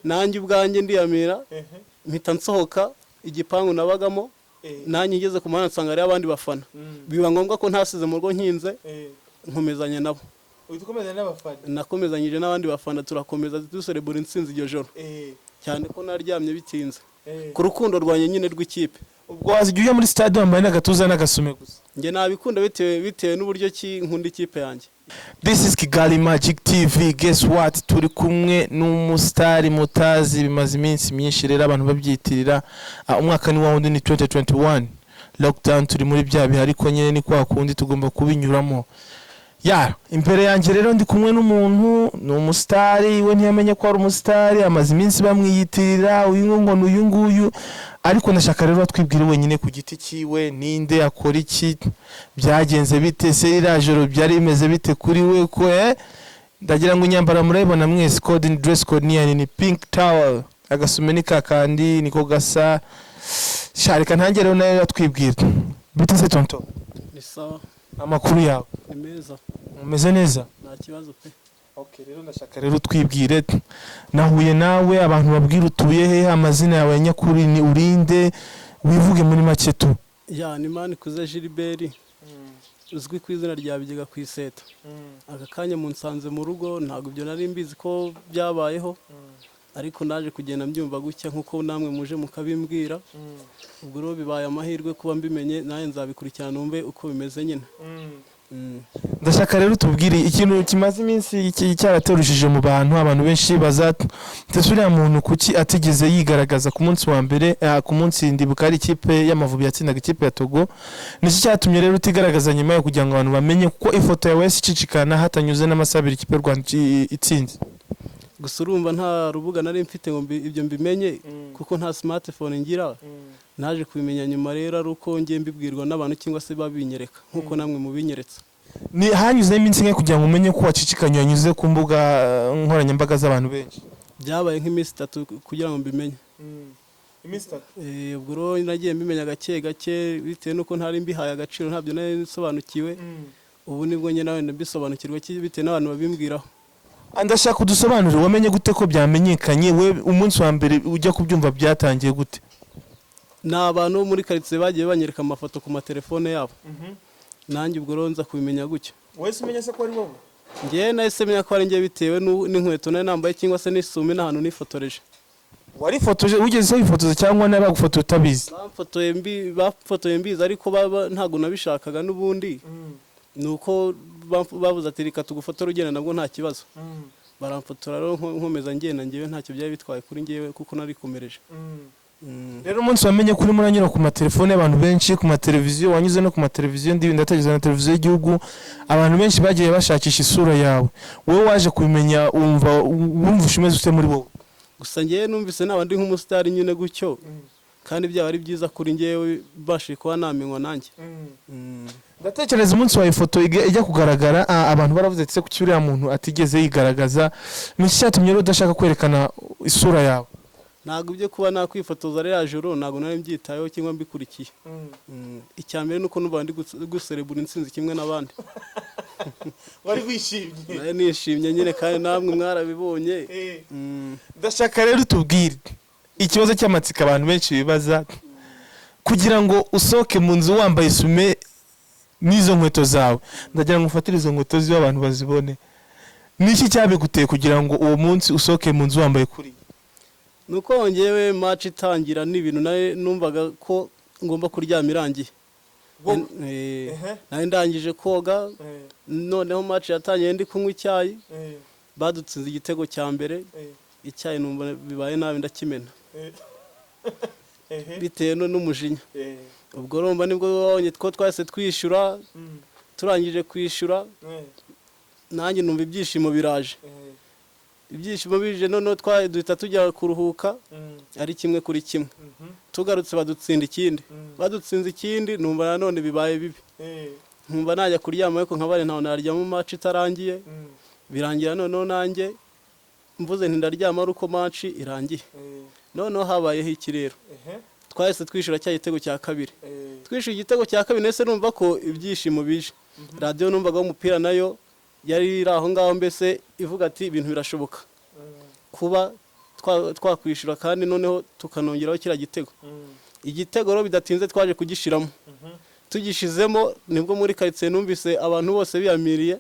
Nanjye ubwanjye ndiyamira, mpita nsohoka igipangu nabagamo. Nanjye ngeze ku muhanda nsanga hariyo abandi bafana, biba ngombwa ko ntasize mu rugo nkinze, nkomezanya nabo. Uhita ukomeza n'abafana? Nakomezanyije n'abandi bafana, turakomeza duserebura intsinzi iryo joro, cyane ko naryamye bitinze ku rukundo rwanjye nyine rw'ikipe. Ubwo wazijya ujya muri stade wambaye n'agatuza n'agasume gusa? Njye nabikunda bitewe n'uburyo ki nkunda ikipe yanjye. This is Kigali Magic TV. Guess what? Turi kumwe n'umusitari mutazi, bimaze iminsi myinshi rero abantu babyitirira. Umwaka ni wa wundi, ni 2021. Lockdown, turi muri bya bihe, ariko nyine ni kwa kundi tugomba kubinyuramo. Ya, imbere yanjye rero ndi kumwe n'umuntu, ni umusitari, we ntiyamenye ko ari umusitari, amaze iminsi bamwiyitirira uyu ngo ni uyu nguyu, ariko ndashaka rero atwibwire wenyine ku giti cyiwe: ninde, akora iki, byagenze bite se, ririya joro byari bimeze bite kuri we? Ko ndagira ngo inyambara murayibona mwese, code ni dress code ni yani ni pink towel, agasume ni kakandi niko gasa. Sha, reka ntangire rero nayo atwibwira. Bite se, tonto? Ni sawa. Amakuru yawe? Ni meza. Umeze neza? Nta kibazo pe. Okay, rero ndashaka rero utwibwire. Nahuye nawe, abantu babwira utuye he, amazina yawe nyakuri ni urinde, wivuge muri make tu. Ya, ni Manikuze Gilbert, uzwi ku izina rya Bigega ku Iseta. Aka kanya munsanze mu rugo, ntabwo ibyo nari mbizi ko byabayeho, ariko naje kugenda mbyumva gutya nk'uko namwe muje mukabimbwira. Ubwo rero bibaye amahirwe kuba mbimenye, nanjye nzabikurikirana numve uko bimeze nyine. Ndashaka rero tubwire ikintu kimaze iminsi cyaraterushije mu bantu. Abantu benshi baza ndetse uriya muntu kuki atigeze yigaragaza ku munsi wa mbere, ku munsi ndibuka ari ikipe y'Amavubi yatsindaga ikipe ya Togo? Niki cyatumye rero utigaragaza nyuma yo kugira ngo abantu bamenye, kuko ifoto yawe yahise icicikana hatanyuze n'amasaha 2 ikipe y'u Rwanda itsinze? Gusa urumva nta rubuga nari mfite ngo ibyo mbimenye, kuko nta smartphone ngira. Naje kubimenya nyuma rero ari uko ngiye mbibwirwa n'abantu cyangwa se babinyereka nk'uko namwe mubinyeretse. Ni hanyuzeho iminsi ingahe kugira ngo umenye ko wacicikanye, wanyuze ku mbuga nkoranyambaga z'abantu benshi? Byabaye nk'iminsi 3 kugira ngo mbimenye. Iminsi 3? Ubwo rero nagiye mbimenya gake gake bitewe n'uko ntari mbihaye agaciro, ntabyo nari nsobanukiwe. Ubu nibwo njye nawe mbisobanukirwa bitewe n'abantu babimbwiraho. Ndashaka udusobanurire, wamenye gute ko byamenyekanye? We umunsi wa mbere ujya kubyumva byatangiye gute? Ni abantu bo muri karitsiye bagiye banyereka amafoto ku matelefone yabo, nanjye ubwo rero nza kubimenya gutyo. Wese umenya se ko ari wowe? Njyewe nahise menya ko ari njye bitewe n'inkweto nari nambaye cyangwa se n'isume n'ahantu nifotoreje. Warifotoje, wigeze wifotoza cyangwa nawe bagufotoye utabizi? Bamfotoye mbizi, ariko ntabwo nabishakaga n'ubundi. Ni uko bavuze ati: "Reka tugufotore ugenda," nabwo nta kibazo. Baramfotora rero nkomeza ngenda njyewe, ntacyo byari bitwaye kuri njyewe kuko narikomereje. Rero umunsi wamenye ko urimo uranyura ku matelefone y'abantu benshi, ku mateleviziyo, wanyuze no ku mateleviziyo, ndatekereza na televiziyo y'igihugu, abantu benshi bagiye bashakisha isura yawe, wowe waje kubimenya wumva umeze ute muri wowe? Gusa njyewe numvise naba ndi nk'umusitari nyine gutyo, kandi byaba ari byiza kuri njyewe mbashije kuba namenywa nanjye. Ndatekereza umunsi wa ifoto ijya kugaragara, abantu baravuze ati: "Se kuki uriya muntu atigeze yigaragaza?" Ni iki cyatumye rero udashaka kwerekana isura yawe? Ntabwo ibyo kuba nakwifotoza ririya joro ntabwo nari mbyitayeho cyangwa mbikurikiye. Icya mbere ni uko numva ndi guserebura intsinzi kimwe n'abandi. Wari wishimye? Nari nishimye nyine, kandi namwe mwarabibonye. Ndashaka rero utubwire ikibazo cy'amatsiko abantu benshi bibaza: kugira ngo usohoke mu nzu wambaye isume n'izo nkweto zawe, ndagira ngo ufatire izo nkweto ziwe abantu bazibone, ni iki cyabiguteye kugira ngo uwo munsi usohoke mu nzu wambaye kuri? Ni uko ngewe match itangira ni ibintu nari numvaga ko ngomba kuryama irangiye. Nari ndangije koga, noneho match yatangiye ndi kunywa icyayi, badutsinze igitego cya mbere, icyayi numva bibaye nabi ndakimena bitewe n'umujinya. Ubwo urumva nibwo babonye ko twahise twishyura. Turangije kwishyura, nanjye numva ibyishimo biraje. Ibyishimo bije, noneho duhita tujya kuruhuka ari 1-1. Tugarutse badutsinda ikindi. Badutsinze ikindi, numva nanone bibaye bibi, nkumva najya kuryama, ariko nkabare ntawe naryama match itarangiye. Birangira noneho nanjye mvuze nti ndaryama ari uko match irangiye. Noneho habayeho iki rero? Twahise twishyura cya gitego cya kabiri. Twishyura igitego cya kabiri, nahise numva ko ibyishimo bije. Radiyo numvaga umupira nayo yari iri aho ngaho, mbese ivuga ati ibintu birashoboka kuba Twakwishyura kandi noneho tukanongeraho kiriya gitego. Igitego rero bidatinze twaje kugishiramo. Tugishizemo nibwo muri karitsiye numvise abantu bose biyamiriye,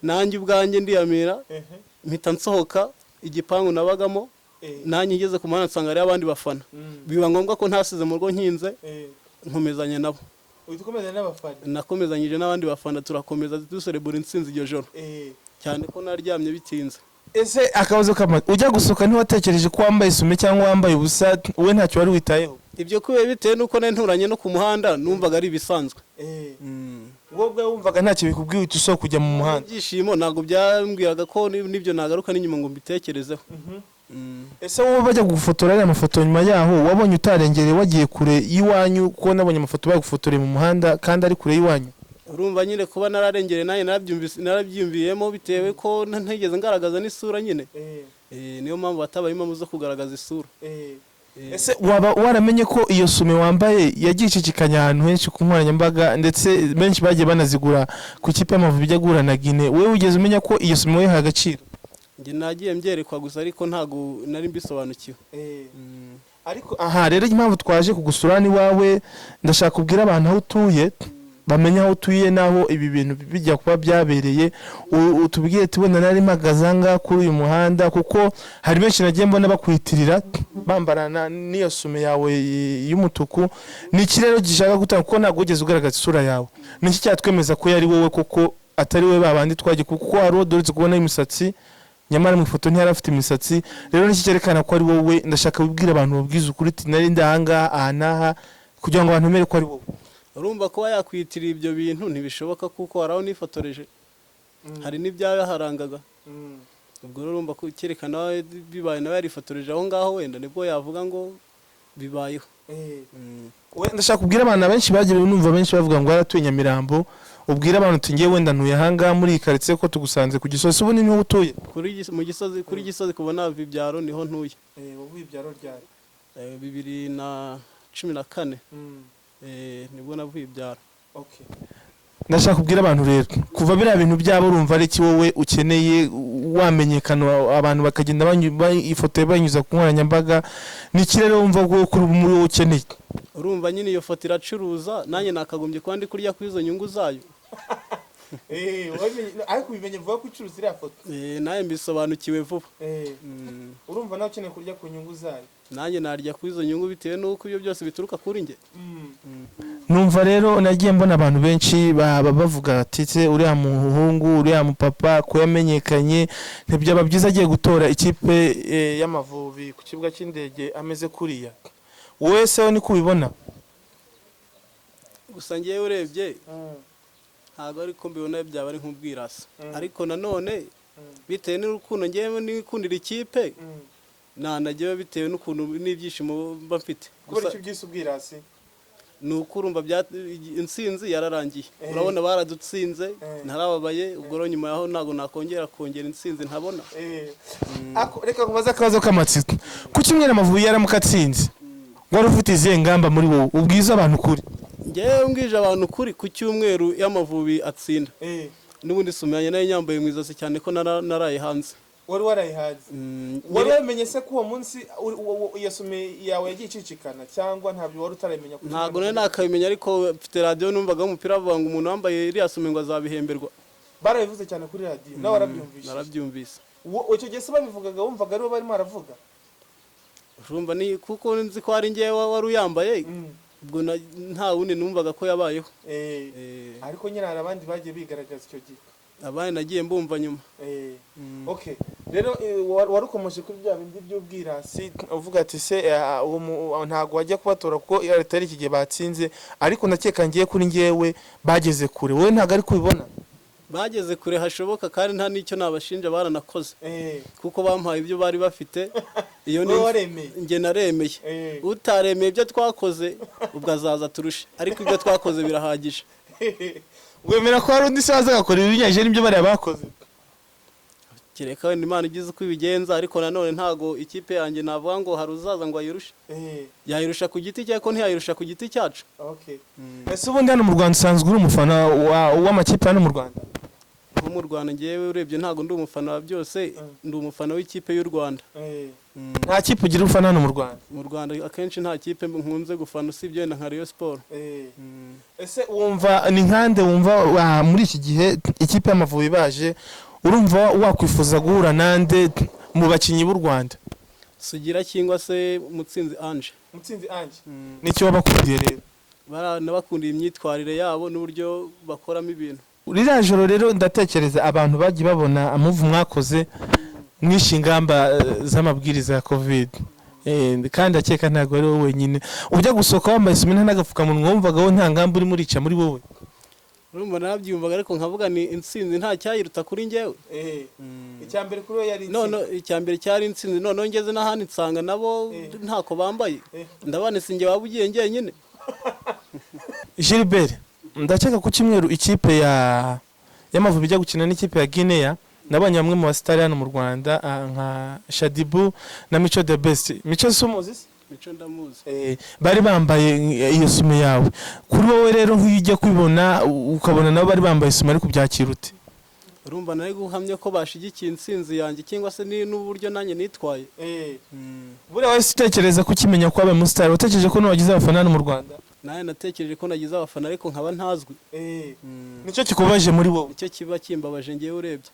nanjye ubwanjye ndiyamira, mpita nsohoka igipangu nabagamo. Nanjye ngeze ku muhanda nsanga hariyo abandi bafana, biba ngombwa ko ntasize mu rugo nkinze, nkomezanya nabo. Uhita ukomeza n'abafana? Nakomezanyije n'abandi bafana, turakomeza duserebura intsinzi iryo joro, cyane ko naryamye bitinze. Ese akabazo kama ujya gusohoka, ntiwatekereje ko wambaye isume cyangwa wambaye ubusa? We ntacyo wari witayeho? Ibyo kubera bitewe n'uko nari nturanye no ku muhanda, numvaga ari ibisanzwe. Wowe ubwawe wumvaga ntacyo bikubwiye, uhita usohoka ujya mu muhanda? Ibyishimo ntabwo byambwiraga ko n'ibyo nagaruka n'inyuma ngo mbitekerezeho. Ese wowe bajya gufotora ariya mafoto, nyuma yaho wabonye utarengereye, wagiye kure y'iwanyu? Kuko nabonye amafoto bagufotoreye mu muhanda kandi ari kure y'iwanyu. Urumva nyine kuba nararengereye, nanjye narabyumvise, narabyiyumviyemo, bitewe ko ntigeze ngaragaza n'isura nyine. Niyo mpamvu hatabaye impamvu zo kugaragaza isura. Ese waba waramenye ko iyo sume wambaye yagiye icicikanya ahantu henshi ku nkoranyambaga, ndetse benshi bagiye banazigura ku ikipe y'Amavubi ijya guhura na Guinea? Wowe wigeze umenya ko iyo sume wayihaye agaciro? Njye nagiye mbyerekwa gusa, ariko ntabwo nari mbisobanukiwe. Ariko aha rero impamvu twaje kugusura n'iwawe, ndashaka kubwira abantu aho utuye, bamenye aho utuye n'aho ibi bintu bijya kuba byabereye. Utubwire ati wenda nari mpagaze aha ngaha kuri uyu muhanda, kuko hari benshi nagiye mbona bakwitirira bambarana n'iyo sume yawe y'umutuku. Ni iki rero gishaka gutanga, kuko ntabwo wigeze ugaragaza isura yawe? Ni iki cyatwemeza ko yari wowe koko, atari wowe babandi twagiye? Kuko hari uwo duherutse kubona imisatsi, nyamara mu ifoto ntiyari afite imisatsi. Rero niki cyerekana ko ari wowe? Ndashaka kubwira abantu, babwize ukuri uti nari ndi aha ngaha, aha n'aha, kugira ngo abantu bemere ko ari wowe. Urumva kuba yakwitirira ibyo bintu ntibishoboka, kuko hari aho nifotoreje, hari n'ibyaharangaga. Ubwo rero urumva ko kereka nawe bibaye nawe yarifotoreje aho ngaho, wenda nibwo yavuga ngo bibayeho. We ndashaka kubwira abantu benshi bagiye numva benshi bavuga ngo yaratuye Nyamirambo. Ubwira abantu uti ngewe wenda ntuye aha ngaha muri iyi karitsiye, ko tugusanze ku Gisozi. Ubu ni niho utuye? Mu Gisozi, kuri Gisozi, kuva nava ibyaro niho ntuye. Wavuye ibyaro ryari? 2014 nibwo navuye ibyaro. Ndashaka kubwira abantu rero, kuva biriya bintu byabo, urumva ari iki wowe ukeneye? Wamenyekana, abantu bakagenda ifoto banyuza ku nkoranyambaga, ni iki rero wumva ko kuri ubu muri wowe ukeneye? Urumva nyine iyo foto iracuruza, nanjye nakagombye kuba ndi kurya kuri izo nyungu zayo. Ariko ubimenye vuba ko ucuruza iriya foto? Nanjye mbisobanukiwe vuba. Urumva nawe ukeneye kurya ku nyungu zayo? Nanjye narya kuri izo nyungu bitewe n'uko ibyo byose bituruka kuri njye. Numva rero nagiye mbona abantu benshi baba bavuga ati se uriya muhungu, uriya mupapa ko yamenyekanye, ntibyaba byiza agiye gutora ikipe y'Amavubi ku kibuga cy'indege ameze kuriya? Wowe se niko ubibona? Gusa ngewe urebye ntabwo ariko mbibona, byaba ari nk'ubwirasi. Ariko nanone bitewe n'urukundo ngewe nikundira ikipe, nanajyayo bitewe n'ukuntu n'ibyishimo mba mfite. Gusa ubyise ubwirasi? Ni uko urumva intsinzi yararangiye. Urabona baradutsinze, ntarababaye. Ubwo rero nyuma yaho ntabwo nakongera kongera intsinzi ntabona. Reka nkubaze akabazo k'amatsiko. Ku cyumweru Amavubi yaramuka atsinze, wari ufite izihe ngamba muri wowe? Ubwiza abantu ukuri. Ngewe mbwije abantu ukuri, ku cyumweru y'Amavubi atsinda, n'ubundi sume yanjye nayo nyambaye mu ijosi, cyane ko naraye hanze. Wari warayihaze? Wari wamenye se ko uwo munsi iyo sume yawe yagiye icicikana, cyangwa ntabyo wari utaramenya? Ntabwo nari nakabimenya, ariko mfite radiyo numvaga umupira bavuga ngo umuntu wambaye iriya sume ngo azabihemberwa. Barabivuze cyane kuri radiyo, nawe warabyumvise? Narabyumvise. Icyo gihe se babivugaga wumvaga aribo barimo baravuga? Urumva ni kuko nzi ko ari ngewe wari uyambaye, ubwo nta wundi numvaga ko yabayeho. Ariko nyine hari abandi bagiye bigaragaza icyo gihe. Abandi nagiye mbumva nyuma. Okay, rero warukomeje kuri bya bindi by'ubwirasi, uvuga ati se uwo ntabwo wajya kubatora kuko iyo atari iki gihe batsinze. Ariko ndakeka ngiye kuri ngewe bageze kure, wowe ntabwo ari kubibona. Bageze kure hashoboka, kandi nta n'icyo nabashinja, baranakoze kuko bampaye ibyo bari bafite. Iyo ni Wowe waremeye? Njye naremeye. Utaremeye ibyo twakoze ubwo azaza turushe, ariko ibyo twakoze birahagije. Wemera ko hari undi se waza agakora ibinyanyije n'ibyo bariya bakoze? Kereka wenda Imana igize uko ibigenza, ariko nanone ntago ikipe yanjye navuga ngo hari uzaza ngo ayirushe. Yayirusha ku giti cye, ariko ntiyayirusha ku giti cyacu. Okay. Ese ubundi hano mu Rwanda usanzwe uri umufana w'amakipe hano mu Rwanda? Nko mu Rwanda, ngewe urebye ntabwo ndi umufana wa byose, ndi umufana w'ikipe y'u Rwanda. Nta kipe ugira ufana hano mu Rwanda? Mu Rwanda akenshi nta kipe nkunze gufana, usibye wenda nka Rayon Sport. Ese wumva ni nkande wumva muri iki gihe ikipe y'Amavubi baje, urumva wakwifuza guhura nande mu bakinnyi b'u Rwanda? Sugira cyangwa se Mutsinzi Ange. Mutsinzi Ange. Nicyo wabakundiye rero? Nabakundiye imyitwarire yabo n'uburyo bakoramo ibintu. Ririya joro rero, ndatekereza abantu bagiye babona amuvu mwakoze, mwishe ingamba z'amabwiriza ya Covid. Kandi ndakeka ntabwo ari wowe wenyine ujya gusohoka wambaye isume n'agapfukamunwa. Wumvaga wowe nta ngamba urimo urica muri wowe? Urumva narabyumvaga, ariko nkavuga ni intsinzi, nta cyayiruta kuri njyewe. Icya mbere kuri we yari None icya mbere cyari intsinzi. Noneho ngeze n'ahandi nsanga nabo ntako bambaye, ndabona si njye waba ugiye njyenyine. Gilbert, ndakeka ku cyumweru ikipe ya y'Amavubi ijya gukina n'ikipe ya Guinea. Nabonye bamwe mu basitari hano mu Rwanda, nka Shaddyboo na Mico The Best. Mico si umuzi se? Mico ndamuzi. Bari bambaye iyo sume yawe. Kuri wowe rero, nk'iyo ujya kubibona ukabona nabo bari bambaye isume, ariko byakira ute? Urumva nari guhamya ko bashigikiye intsinzi yanjye cyangwa se n'uburyo nanjye nitwaye. Buriya wahise utekereza kukimenya ko wabaye umusitari, watekereje ko n'uwagize abafana hano mu Rwanda? Nanjye natekereje ko nagize abafana, ariko nkaba ntazwi. Nicyo kikubaje muri wowe? Nicyo kiba kimbabaje ngewe urebye.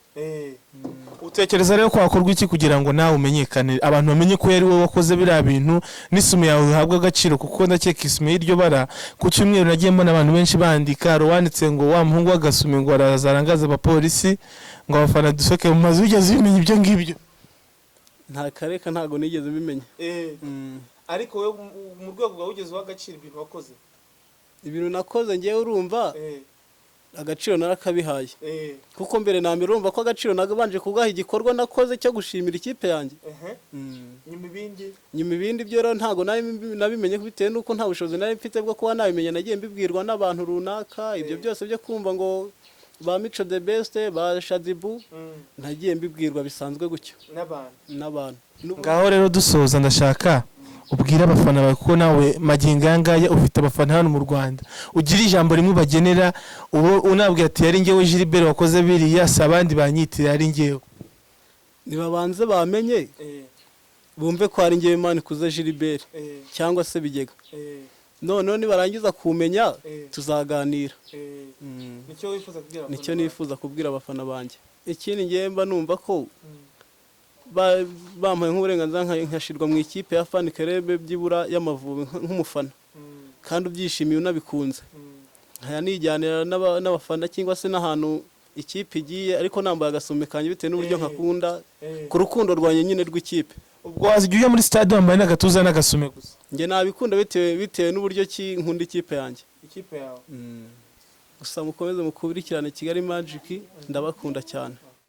Utekereza rero ko hakorwa iki kugira ngo nawe umenyekane, abantu bamenye ko yari wowe wakoze biriya bintu, n'isume yawe ihabwe agaciro? Kuko ndakeka isume y'iryo bara, ku cyumweru nagiye mbona abantu benshi bandika, hari uwanditse ngo wa muhungu w'agasume ngo araza arangaza abapolisi, ngo abafana dusohoke mu mazu. Wigeze ubimenya ibyo ngibyo? Nta kareka, ntabwo nigeze mbimenya. Ariko wowe mu rwego rwawe wigeze uha agaciro ibintu wakoze? Ibintu nakoze ngewe, urumva agaciro narakabihaye, kuko mbere na mbere urumva ko agaciro nabanje kugaha igikorwa nakoze cyo gushimira ikipe yanjye. Nyuma ibindi? Nyuma ibindi byo rero ntabwo nari nabimenye, bitewe n'uko nta bushobozi nari mfite bwo kuba nabimenya. Nagiye mbibwirwa n'abantu runaka. Ibyo byose byo kumva ngo ba Mico The Best, ba Shaddyboo, nagiye mbibwirwa bisanzwe gutyo. N'abantu. N'abantu. Ngaho rero dusoza, ndashaka ubwire abafana bawe, kuko nawe magingo aya ngaya ufite abafana hano mu Rwanda, ugira ijambo rimwe ubagenera, ubu unabwira ati yari ngewe Gilbert wakoze biriya, si abandi banyitiriye, ari ngewe. Nibabanze bamenye, bumve ko ari ngewe Manikuze Gilbert cyangwa se Bigega. Noneho nibarangiza kumenya, tuzaganira. Nicyo wifuza kubwira? Nicyo nifuza kubwira abafana banjye. Ikindi, ngewe mba numva ko bampaye nk'uburenganzira nkashyirwa mu ikipe ya fan club byibura y'Amavubi nk'umufana kandi ubyishimiye, unabikunze, nkaya nijyanira n'abafana cyangwa se n'ahantu ikipe igiye, ariko nambaye agasume kanjye bitewe n'uburyo nkakunda, ku rukundo rwanjye nyine rw'ikipe. Ubwo wazijya ujya muri stade wambaye n'agatuza n'agasume gusa? Njye nabikunda bitewe n'uburyo ki nkunda ikipe yanjye. Ikipe yawe. Gusa mukomeze mukurikirane Kigali Magic, ndabakunda cyane.